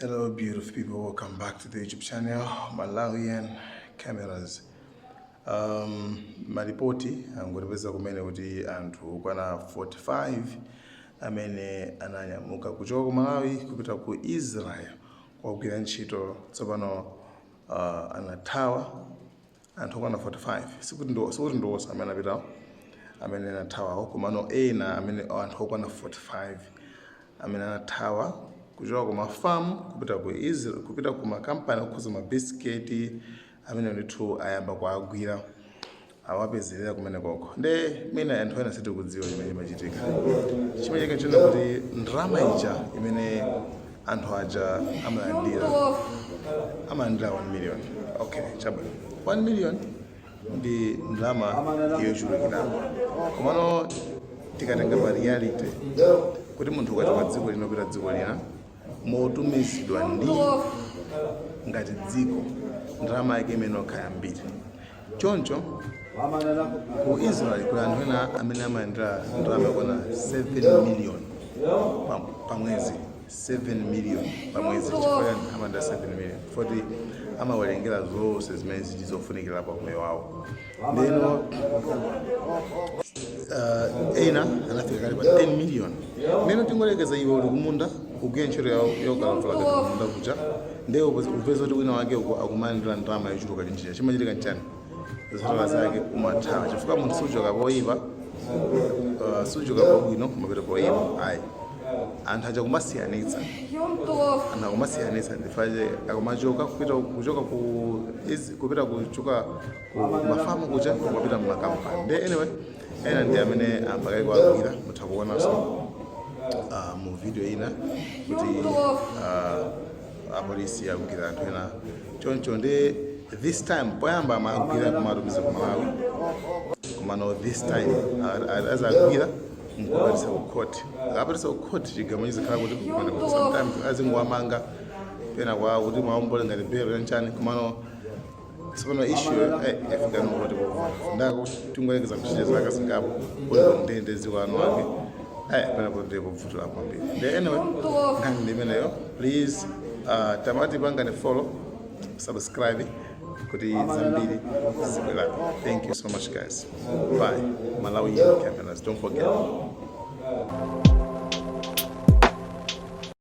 Hello, beautiful people. Welcome back to the YouTube channel, Malawian Cameras. Malipoti angotipeza kumene kuti anthu okwana 45 amene ananyamuka kuchoka ku Malawi kupita ku Israel kukagwira ntchito tsopano anathawa. Anthu okwana 45, sikuti ndi onse amene anapitawo amene anathawawo, komano ena amene, anthu okwana 45 amene anathawa kuchoka ku mafamu kupita ku Israel, kupita ku makampani okhuza mabisiketi amene ndithu ayamba kuagwira, awapezerera kumene koko. Nde mwina anthu ena sitikudziwa chimene chimachitika. Chimachitika nchina kuti ndalama ija imene anthu aja amalandira, amalandira 1 million. Okay, chabwino, 1 million ndi ndalama yochulukirapo, komano tikatenga pa reality kuti munthu ukachoka dziko lino kupita dziko lina motumizidwa ndi ngati dziko, ndalama yake imene okha yambiri choncho. Ku Israel kuli anthu ena amene amalandira ndalama yokwana 7 million pa mwezi, 7 million pa mwezi. Chifukwa chani amalandira 7 million? Foti amawerengera zonse zimene zili zofunikira pa moyo wawo. Ndeno ena anafika kale pa 10 million. Ndeno tingolekeza iwe uli kumunda kugwira ntchito yokalavula kati kumunda kuja, ndiye upeza kuti wina wake uko akumalandira ndalama yochuluka chinchija. Chimachitika nchani? Zotsatira zake umathawa, chifukwa munthu suchoka poyipa, suchoka pabwino kumapita poyipa, ayi. Anthu aja kumasiyanitsa, anthu akumasiyanitsa ndifache akumachoka kupita, kuchoka ku kupita, kuchoka ku mafamu kuja kumapita mmakampani. Ndi anyway, ena ndi amene ambakali kuagwira. Mutha kuonanso mu video ina kuti apolisi akugwira anthu ena choncho. Ndi this time, poyamba amagwira kumatumiza ku Malawi, komano this time azagwira nkupatisa ku court. Akapatisa ku court, chigamulo chizikhala kuti kumene sometimes azingowamanga pena kwa kuti mwaombole ngati belo yanchani. Komano tsopano issue yafika nokoti ndako tingolekeza kuchita zaka zingapo uli kundende dziko anu ake, penapo ndiye povutira kwambiri. Ndi anyway, nkhani ndi imeneyo. Please, tamati pangani follow, subscribe kuti zambiri zibwerapo. Thank you so much, guys. Bye. Malawi Cameras, don't forget.